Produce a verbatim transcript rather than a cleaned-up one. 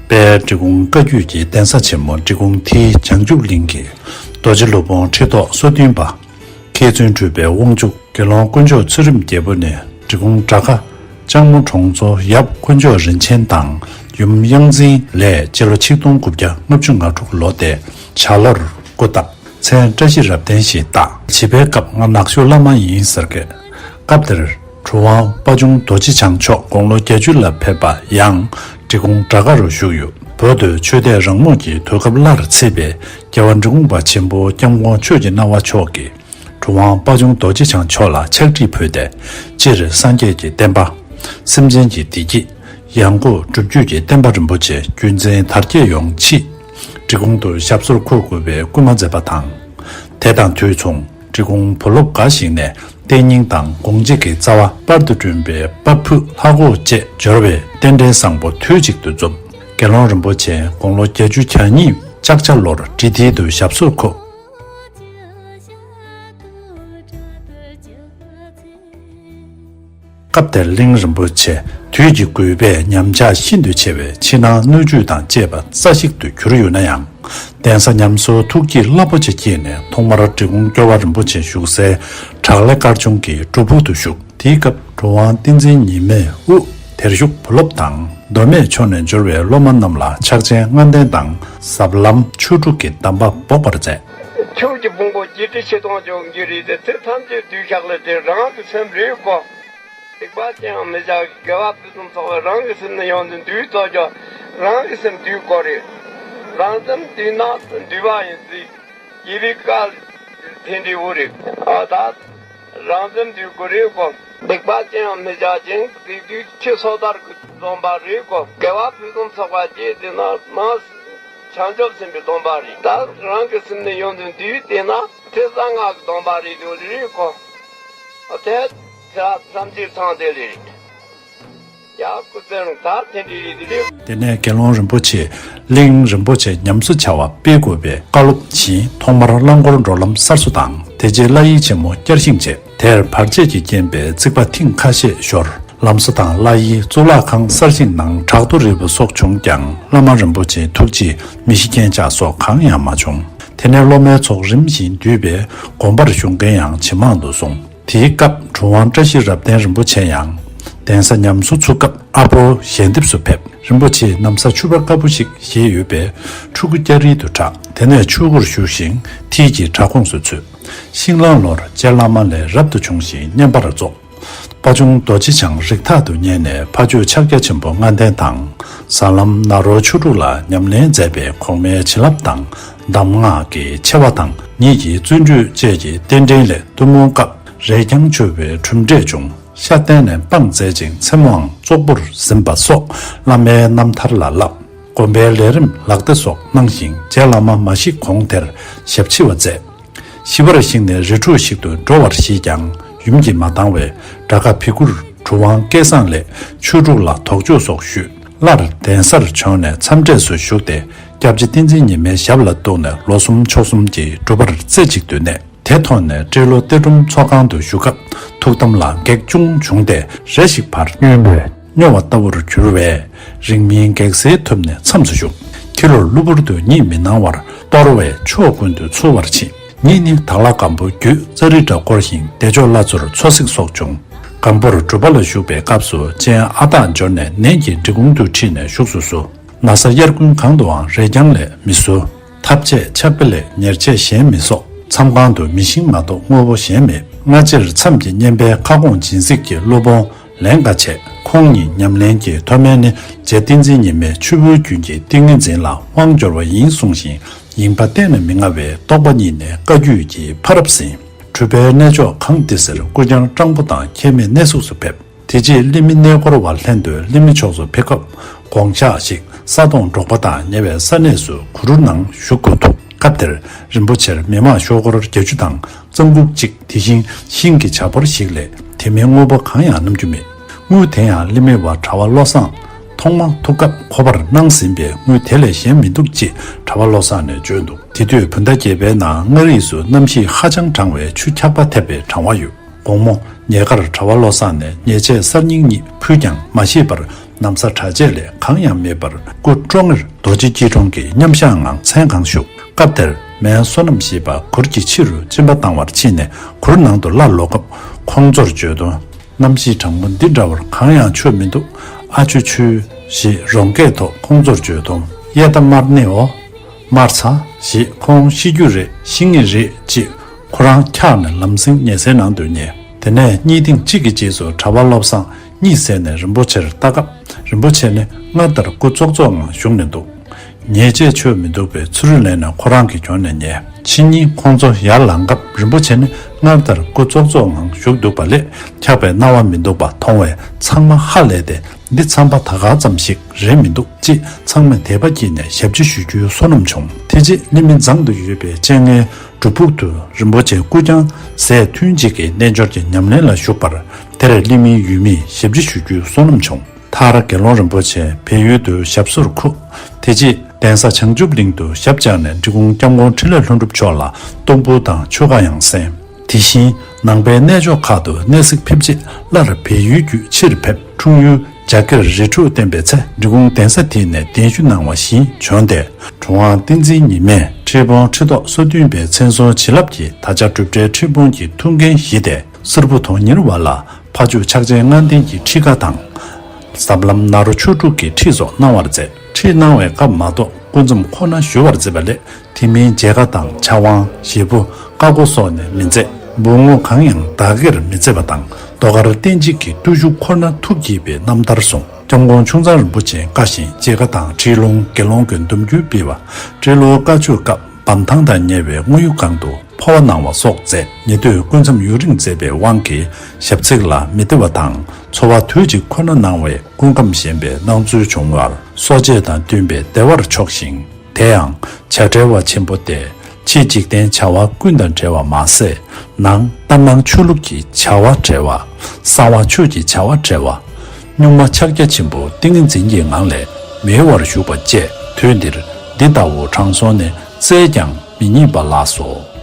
དཔལ་འབྲི་གུང་བཀའ་བརྒྱུད་ཀྱི་གདན་ས་ཆེན་མོ་འབྲི་གུང་མཐིལ་བྱང་ཆུབ་གླིང་གི་རྡོ་རྗེ་སློབ་དཔོན་ཁྲི་ཐོག་སོ་བདུན་པ། མཁས་བཙུན་གྲུབ་པའི་དབང་ཕྱུག་དགེ་སློང་དཀོན་མཆོག་ཚུལ་ཁྲིམས་རྒྱལ་པོ་ནས་འབྲི་གུང་བྲག་དཀར་ལྕང་མོ་གྲོང་ཚོ་ཡབ་དཀོན་མཆོག་རིན་ཆེན་དང་ཡུམ་གཡང་འཛིན་ལས་སྤྱི་ལོ་ཆིག་སྟོང་དགུ་བརྒྱ་ལྔ་བཅུ་ང་དྲུག་ལོ་སྟེ་བྱ་ལོར་སྐུ་བལྟམས། མཚན་བཀྲ་ཤིས་རབ་བརྟན་ཞེས་བཏགས། བྱིས་པའི་སྐབས་ང་ནག་ཕྱོགས་བླ་མ་ཡིན་ཟེར་སྐད། སྐབས་དེར་གྲུབ་དབང་དཔལ་འབྱུང་རྡོ་རྗེ་འཆང་མཆོག་དགུང་ལོ་བརྒྱད་ཅུ་ལ་ཕེབས་པ་ཡང་འབྲི་གུང་བྲག་དཀར་རུ་བཞུགས་ཡོད། བོད་དུ་ཆོས་དད་རང་མོས་ཀྱི་དུས་སྐབས་སླར་ཚེས་པའི་རྒྱལ་བ་འབྲི་གུང་པ་ཆེན་པོ་སྐྱབས་མགོན་ཆོས་ཀྱི་སྣང་བ་མཆོག་གིས་གྲུབ་དབང་དཔལ་འབྱུང་རྡོ་རྗེ་འཆང་མཆོག་ལ་ཕྱག་བྲིས་ཕུལ་ཏེ། སྤྱིར་སངས་རྒྱས་ཀྱི་བསྟན་པ། སེམས་ཅན་གྱི་བདེ་སྐྱིད། ཡང་སྒོས་སྒྲུབ་བརྒྱུད་ཀྱི་བསྟན་པ་རིན་པོ་ཆེ་རྒྱུན་འཛིན་དར་རྒྱས་ཡོང་ཆེད། འབྲི་གུང་དུ་ཞབས་སོར་འཁོད་དགོས་པའི་སྐུལ་མ་མཛད་པ་དང་། དེ་དང་དུས་མཚུངས་འབྲི་གུང་བུ་སློབ་འགའ་ཞིག་ནས་གཏན་རྙིང་དང་དགོངས་གཅིག་གི་རྩ་བ་པར་དུ་བསྐྲུན་པའི་པ་ཕུད་ལྷ་སྒོ་བཅས་འབྱོར་བའི་རྟེན་འབྲེལ་བཟང་པོ་དུས་གཅིག་ཏུ་འཛོམས། དགེ་སློང་རིན་པོ་ཆེ་དགུང་ལོ་བརྒྱད་ཅུ་གྱ་གཉིས་ལྕགས་བྱ་ལོར་བྲིས་མཐིལ་དུ་ཞབས་སོར་འཁོད། སྐབས་དེར་གླིང་རིན་པོ་ཆེ་དུས་ཀྱི་རྒུད་པས་ཉམས་ཆག་ཤིན་ཏུ་ཆེ་བས་ཕྱི་ནང་སྣོད་བཅུད་དང་བཅས་པ་རྩ་ཞིག་ཏུ་གྱུར་ཡོད་ན་ཡང་། གདན་ས་ཉམས་གསོའི་ཐུགས་བསྐྱེད་རླབས་པོ་ཆེ་བསྐྱེད་ནས་ཐོག་མར་འབྲི་གུང་སྐྱོབ་པ་རིན་པོ་ཆེ་བཞུགས་སའི་བྲག་ལེབ་དཀར་ཆུང་གི་སྒྲུབ་ཕུག་ཏུ་བཞུགས། དེའི་སྐབས་གྲུབ་དབང་བསྟན་འཛིན་ཉི་མས་དབུ་དེར་བཞུགས་བུ་སློབ་དང་མདོ་སྨད་ཕྱོགས་ནས་འབྱོར་བའི་སློབ་མ་རྣམས་ལ་ཕྱག་ཆེན་ལྔ་ལྡན་དང་ཟབ་ལམ་ཆོས་དྲུག་གི་གདམས་པ་འབོགས་པར་མཛད། ཆོས་ཀྱི་ཕུང་པོ་བརྒྱད་ཁྲི་ཆིག་སྟོང་བཅོ་བརྒྱད་རེད་དེ། ཚེ་ཐམས་ཅད་དུས་ཞག་ལས་དེ་རང་གི་སེམས་རེད་གོ། སྡིག་པ་ཅི་ཡང་མི་བྱ། དགེ་བ་ཕུན་སུམ་ཚོགས་པའི་རང་གི་སེམས་ནི་ཡོངས་སུ་འདུལ་ཐོབ་ཀྱང་རང་གི་སེམས་འདུལ་དགོས་རེད། རང་སེམས་འདུལ་ན་འདུལ་བ་ཡིན་ཟེར། ཡི་བི་ཀ་དེ་འདྲའི་བོ་རེད། ཨ་ད་རང་སེམས་འདུལ་དགོས་རེད་གོ། སྡིག་པ་ཅི་ཡང་མི་བྱ་ཞིང་། སྡིག་སྡུག་ཁྱི་སོ་ལྟར་གྱི་སྡོམ་པ་རེད་གོ། དགེ་བ་ཕུན་སུམ་ཚོགས་པ་སྐྱེས་དེ་ན་མ་བྱང་ཆུབ་སེམས་དཔའི་སྡོམ་པ་རེད། ད་རང་གི་སེམས་ནི་ཡོངས་སུ་འདུལ་དེ་ན་དེ་གསང་སྔགས་ཀྱི་སྡོམ་པ་རེད་དེ་རེད་གོ། དེ་ཚེ་ཐམས་ཅད་ཚང་དེ་ལས་རེད། ཡ་སྐུ་ཚེ་རིང་། ད་དེ་འདྲའི་རེད་དེ་རེད། དེ་ནས་དགེ་སློང་རིན་པོ་ཆེས་གླིང་རིན་པོ་ཆེ་ཉམས་གསོ་བྱ་བ་སྤེལ་དགོས་པའི་བཀའ་སློབ་བྱིན། ཐོག་མར་རླངས་འཁོར་འགྲོ་ལམ་གསར་བཟོ་དང་དེ་རྗེས་བླ་ཡུལ་ཆེན་མོ་བསྐྱར་བཞེངས་བྱས། དེར་བར་ཆད་ཀྱི་རྐྱེན་པས་རྩིག་པ་ཐེངས་ཁ་ཤས་ཤོར། ལམ་བཟོ་དང་བླ་ཡུལ་གཙུག་ལག་ཁང་གསར་བཞེངས་ནང་བྲག་རྡོ་རིལ་བུ་སོགས་བྱུང་ཀྱང་བླ་མ་རིན་པོ་ཆེའི་ཐུགས་རྗེས་མི་ཤི་རྐྱེན་ཆག་སོགས་གང་ཡང་མ་བྱུང་། དེ་ནས་སློབ་མའི་ཚོགས་རིམ་བཞིན་འདུས་པས་དགོན་པར་བཞུགས་མཁན་ཡང་ཇེ་མང་དུ་སོང་། དེའི་སྐབས་གྲུབ་དབང་བཀྲ་ཤིས་རབ་བརྟན་རིན་པོ་ཆེ་ཡང་གདན་ས་ཉམས་གསོ་ཚུགས་སྐབས་ཨ་ཕོ་ཞལ་འདེབས་སུ་ཕེབས། རིན་པོ་ཆེས་ན་བཟའ་ཕྱུ་པ་དཀར་པོ་ཞིག་བཞེས་ཡོད་པས་ཕྲུ་གུ་སྐྱ་རིལ་དུ་གྲགས། དེ་ནས་ཆོས་སྒོར་ཞུགས་ཤིང་མཐིལ་གྱི་བྲག་ཁོངས་སུ་ཚུད། ཤིང་གླང་ལོར་རྗེ་བླ་མ་ལས་རབ་ཏུ་བྱུང་ཞིང་བསྙེན་པར་རྫོགས། དཔའ་ཆུང་རྡོ་རྗེ་འཆང་རིགས་ཐག་ཏུ་ཉེ་ནས་ཕ་ཆོས་ཕྱག་རྒྱ་ཆེན་པོ་ལྔ་ལྡན་དང་། ཟབ་ལམ་ནཱ་རོ་ཆོས་དྲུག་ལ་ཉམས་ལེན་མཛད་པས་གོང་མའི་བྱིན་རླབས་དང་གདམས་ངག་གི་ཆེ་བ་དང་ཉིད་ཀྱི་བརྩོན་འགྲུས་བཅས་ཀྱི་རྟེན་འབྲེལ་ལས་ཐུན་མོང་སྐབས་རས་རྐྱང་མཆོད་པའི་གྲུབ་འབྲས་བྱུང་། ཤར་གཏན་ནས་སྤང་མཛད་ཅིང་མཚན་མོའང་ཙོག་པུར་ཟིན་པ་སོགས་བླ་མའི་རྣམ་ཐར་ལ་བསླབས། དགོན་པའི་ལས་རིམ་ལག་བརྡ་སོགས་གནང་ཞིང་རྗེ་བླ་མ་མ་ཤི་གོང་དེར་ཞབས་ཕྱི་བ་མཛད། ཞི་བར་གཤེགས་ནས་རི་ཁྲོད་ཞིག་ཏུ་འགྲོ་བར་བཞེད་ཀྱང་ཡུམ་གྱིས་མ་བཏང་བས་དགྲ་དགའ་བི་གུར་གྲུབ་དབང་སྐལ་བཟང་ལས་ཆོས་དྲུག་ལ་དོགས་གཅོད་སོགས་ཞུས། སླར་གདན་སར་བྱོན་ནས་མཚམས་གྲོས་སུ་ཞུགས་ཏེ་སྐྱབས་རྗེ་བསྟན་འཛིན་ཉི་མའི་ཞབས་ལ་གཏུགས་ནས་ལོ་གསུམ་ཕྱོགས་གསུམ་གྱི་སྒྲུབ་པར་རྩེ་གཅིག་ཏུ་གནས། དེ་ཐོག་ནས་སྤྲེལ་ལོ་གཏེར་སྒྲོམ་ཚོགས་ཁང་དུ་བཞུགས་སྐབས་ཐུགས་དམ་ལ་གེགས་ཅུང་བྱུང་སྟེ་རེ་ཞིག་བར་སྨྱོན་པས་སྨྱོ་བ་ལྟ་བུར་གྱུར་བས་རིང་མིན་གེགས་སེལ་ཐུབ་ནས་མཚམས་སུ་བཞུགས། ཁྱི་ལོར་གློ་བུར་དུ་གཉིད་མི་སྣང་བར་གཏོར་བས་ཕྱོགས་ཀུན་ཏུ་འཚོལ་བར་ཕྱིན། གཉིད་ནི་དྭགས་ལྷ་སྒམ་པོ་རྒྱུད་ཙ་རི་འདྲ་བསྐོར་ཞིང་བདེ་མཆོག་ལྷ་མཚོར་འཚོ་གཟིགས་སོགས་བྱུང་། སྒམ་པོར་སྒྲུབ་པ་ལ་བཞུགས་པའི་སྐབས་སུ་སྤྱན་ཨ་སྟག་འབྱོར་ནས་ནན་གྱིས་འབྲི་གུང་དུ་ཁྲིད་ནས་བཞུགས་སུ་གསོལ། ན་བཟའ་དབྱར་དགུན་གང་དུའང་རས་རྐྱང་ལས་མི་བཟོ། ཐབ་ཆས་ཕྱག་དཔེ་ལས་ཉེར་ཆས་གཞན་མི་གསོག། མཚམས་ཁང་དུ་མི་ཤིང་མ་གཏོགས་དངོས་པོ་གཞན་མེད། སྔ་ཕྱིར་མཚམས་ཀྱི་བསྙེན་པའི་ཁ་སྐོང་སྦྱིན་སྲེག་གི་སློབ་དཔོན་ལན་ག་ཆད། ཁོང་ཉིད་ཉམས་ལེན་གྱི་མཐོ་དམན་ནི་རྗེ་བསྟན་འཛིན་ཉི་མས་ཆུ་བོའི་རྒྱུན་གྱི་ཏིང་ངེ་འཛིན་ལ་དབང་འབྱོར་བ་ཡིན་གསུངས་ཤིང་ཡིན་པ་གཏན་ནས་མི་མངའ་བས་རྟོགས་པ་གཉིས་ནས་བཀའ་བརྒྱུད་ཀྱི་ཕ་རབས་ཟིན། གྲུབ་པའི་གནས་མཆོག་གངས་ཏི་སེར་སྐུ་རྐྱང་སྤྲང་པོ་དང་ཁྱད་མེད་གནས་གཟུགས་སུ་ཕེབས། དེ་རྗེས་གླིང་མི་གནས་སྐོར་བ་ལྷན་དུ་གླིང་མི་ཕྱོགས་སུ་ཕེབས་སྐབས་དགོངས་ཞག་ཞིག་ས་དོང་འབྲོག་པ་དང་ཉེ་བའི་ས་གནས་སུ་གུ་རུ་ནང་བཞུགས་དགོས་འདུག་སྐབས་དེར་རིན་པོ་ཆེར་མི་དམངས་ཤོག་སྒོར་བརྒྱད་ཅུ་དང་རྩང་ཁུག་གཅིག་དེ་བཞིན་ཤིང་གི་བྱ་ཕོར་ཞིག་ལས་དེ་མིན་དངོས་པོ་གང་ཡང་བསྣམས་རྒྱུ་མེད། དངུལ་དེ་ཡང་གླིང་མི་བ་གྲྭ་བ་བློ་བཟང་ཐོག་མ་ཐུག་སྐབས་ཁོ་པར་གནང་ཟིན་པས་དངུལ་དེ་ལས་གཞན་མི་འདུག་ཅེས་གྲྭ་བ་བློ་བཟང་ནས་བརྗོད་འདུག་དེ་དུས་བོད་ཟླ་བརྒྱད་པའི་ནང་མངའ་རིས་སུ་གནམ་གཤིས་ཧ་ཅང་གྲང་བས་ཆུ་འཁྱག་པ་ཐེབས་པའི་གྲང་བ་ཡོད། དགོང་མོ་ཉལ་ཁར་གྲྭ་བ་བློ་བཟང་ནས་ཉལ་ཆས་གསར་རྙིང་གཉིས་ཕུལ་ཀྱང་མ་ཤེས་པར་ ན་བཟའ་གྲྭ་ཆས་ལས་གང་ཡང་མེད་པར་སྐུ་ཀྲོང་ངེར་རྡོ་རྗེ་སྐྱིལ་ཀྲུང་གི་མཉམ་གཞག་ངང་མཚན་གང་བཞུགས། སྐབས་དེར་མའི་བསོད་ནམས་ཞེས་པ་གུར་གྱི་ཕྱི་རུ་སྦྱིན་པ་བཏང་བར་ཕྱིན་ནས་གུར་ནང་དུ་སླར་ལོག་སྐབས་ཁོང་ཚོར་བརྗོད་དོན། གནམ་གཤིས་གྲང་མོ་འདི་འདྲ་བར་གང་ཡང་མཆོད་མི་འདུག་ཨ་ཆུ་ཆུ། ཞེས་རོང་སྐད་ཐོག་ཁོང་ཚོར་བརྗོད་དོན། ཡེ་ད་མར་ནི་འོ། མར་ཚ། ཞེས་ཁོང་ཤི་རྒྱུ་རེད་ཤི་ངེས་རེད་ཅེས་ཁོ་རང་འཁྱག་ནས་ལམ་སེང་ཉལ་སའི་ནང་དུ་ཉལ། དེ་ནས་གཉིད་ཐེངས་གཅིག་གི་རྗེས་སུ་གྲྭ་པ་བློ་བཟང་གཉིད་སད་ནས་རིན་པོ་ཆེར་ལྟ་སྐབས་རིན་པོ་ཆེ་ནི་སྔར་ལྟར་སྐུ་ཙོག་ཙོག་ངང་བཞུགས་ནས་འདུག་ཉལ་ཆས་མཆོད་མི་འདུག་པས་ཚུར་ལེན་ནས་ཁོ་རང་གི་གྱོན་ནས་ཉལ། ཕྱི་ཉིན་ཁོང་ཚོ་ཡར་ལངས་སྐབས་རིན་པོ་ཆེ་ནི་སྔར་ལྟར་སྐུ་ཙོག་ཙོག་ངང་བཞུགས་འདུག་པ་ལས་འཁྱག་པའི་སྣང་བ་མི་འདུག་པ་མཐོང་བས་ཚང་མ་ཧ་ལས་ཏེ། འདི་ཚངས་པ་ད་ག་ཙམ་ཞིག་རེད་མི་འདུག་ཅེས་ཚང་མས་དད་པ་སྐྱེས་ནས་ཞབས་ཕྱི་ཞུ་རྒྱུའི་བསོད་ནམས་བྱུང་། དེ་རྗེས་གླིང་མི་མཛངས་དུ་ཡོད་པའི་སྤྱན་སྔའི་སྒྲུབ་ཕུག་ཏུ་རིན་པོ་ཆེ་སྐུ་རྐྱང་ཟས་ཐུན་གཅིག་གི་རྣལ་འབྱོར་གྱི་ཉམས་ལེན་ལ་ཞུགས་པར་དེར་གླིང་མི་ཡུལ་མིས་ཞབས་ཕྱི་ཞུ་རྒྱུའི་བསོད་ནམས་བྱུང་། མཐར་དགེ་སློང་རིན་པོ་ཆེ་བལ་ཡུལ་དུ་ཞབས་སོར་འཁུ། དེ་རྗེས་གདན་ས་བྱང་ཆུབ་གླིང་དུ་ཞབས་བཅགས་ནས་འབྲི་གུང་སྐྱབས་མགོན་འཕྲིན་ལས་ལྷུན་གྲུབ་མཆོག་ལ་གཏོར་འབུལ་དང་ཆོས་བཀའ་ཡང་གསན། དེ་བཞིན་ནང་པའི་གནས་མཆོག་ཁག་ཏུ་གནས་གཟིགས་ཕེབས་རྗེས་སླར་བལ་ཡུལ་བརྒྱུད་ཕྱིར་ཕེབས། འཁྲུངས་ཡུལ་རྒྱ་གར་རི་ཁྲོད་བསྟན་པའི་ཚེ་འབྲི་གུང་གདན་ས་དེ་ནས་གདན་ཞུ་གནང་བ་བཞིན་བྱོན་ཏེ། གྲུབ་དབང་བསྟན་འཛིན་ཉི་མས་ཁྲི་སྤོང་ཁྲི་ཐོག་སོ་བདུན་པའི་མཚན་སྲུང་བྱིན་རླབས་ཀྱིས་ད་ཆ་གྲུབ་འབྲས་ཁྲི་སྤོང་གི་ཐུགས་འགན་བཞེས་ཏེ། སེར་པོ་དོན་གཉེར་བ་ལ་ཕ་ཇོ་ཕྱག་ཆེན་ལྔ་ལྡན་གྱི་ཁྲིད་ཀ་དང་། ཟབ་ལམ་ནཱ་རོ་ཆོས་དྲུག་གི་ཁྲིད་སོགས་གནང་བར་མཛད། ཁྲིད་གནང་བའི་སྐབས་མ་གཏོགས་སྐུ་མཚམས་ཁོ་ན་བཞུགས་པར་མཛད་པ་ལས། དེ་མིན་མཇལ་ཁ་དང་ཕྱག་དབང་བཞེས་པོ་བཀའ་བསྒོ་སོགས་ནས་མི་མཛད། འབུལ་ངོ་གང་ཡང་བདག་གིར་མི་མཛད་པ་དང་ཟློས་གར་རྟེན་གཅིག་གི་བརྟུལ་ཞུགས་ཁོ་ན་ཐུགས་བསྐྱེད་པའི་རྣམ་ཐར་གསུངས། སྐྱབས་མགོན་ཆུང་ཚང་རིན་པོ་ཆེའི་བཀའ་བཞིན་མཇལ་ཁ་དང་ཁྲིད་ལུང་དགེ་སློང་གི་འདོམས་རྒྱུན་སྤེལ་བ། ཁྲིད་ལུང་བཀའ་ཆོས་སྐབས་འབམ་ཐང་དང་ཉེ་བའི་དངོས་ཡུལ་སྒང་དུ་འཕོ་བ་གནང་བ་སོགས་མཛད། ཉེ་དུས་སྐུ་མཚམས་ཡུན་རིང་མཛད་པའི་དབང་གིས་ཞབས་ཚིགས་ལ་མི་བདེ་བ་དང་འཚོ་བ་དུས་གཅིག་ཁོ་ན་གནང་བས་སྐུ་ཁམས་ཞན་པའི་སྣང་ཚུལ་བྱུང་བར་གསོ་དཔྱད་དང་བསྟུན་པའི་བདེ་བར་ཕྱོགས་ཤིང་། དེ་ཡང་བྱ་བྲལ་བ་ཆེན་པོ་སྟེ། ཕྱི་འཇིག་རྟེན་བྱ་བ་ཀུན་དང་བྲལ་བ་མ་ཟད། ནང་ལྟར་སྣང་ཆོས་ལུགས་ཀྱི་བྱ་བ་བྲལ་བ། གསང་བ་ཆོས་ཀྱི་བྱ་བ་བྲལ་བ། གཉུག་མ་ཕྱག་རྒྱ་ཆེན་པོ་ཏིང་ངེ་འཛིན་གྱི་ངང་ལས་མི་གཡོ་བར་བཞུགས་པ་བཅས། དུས་འདིར་འདི་ལྟ་བུ་དྲང་སྲོང་ནས་བཙལ་ཀྱང་མི་རྙེད་པ་ལགས་སོ།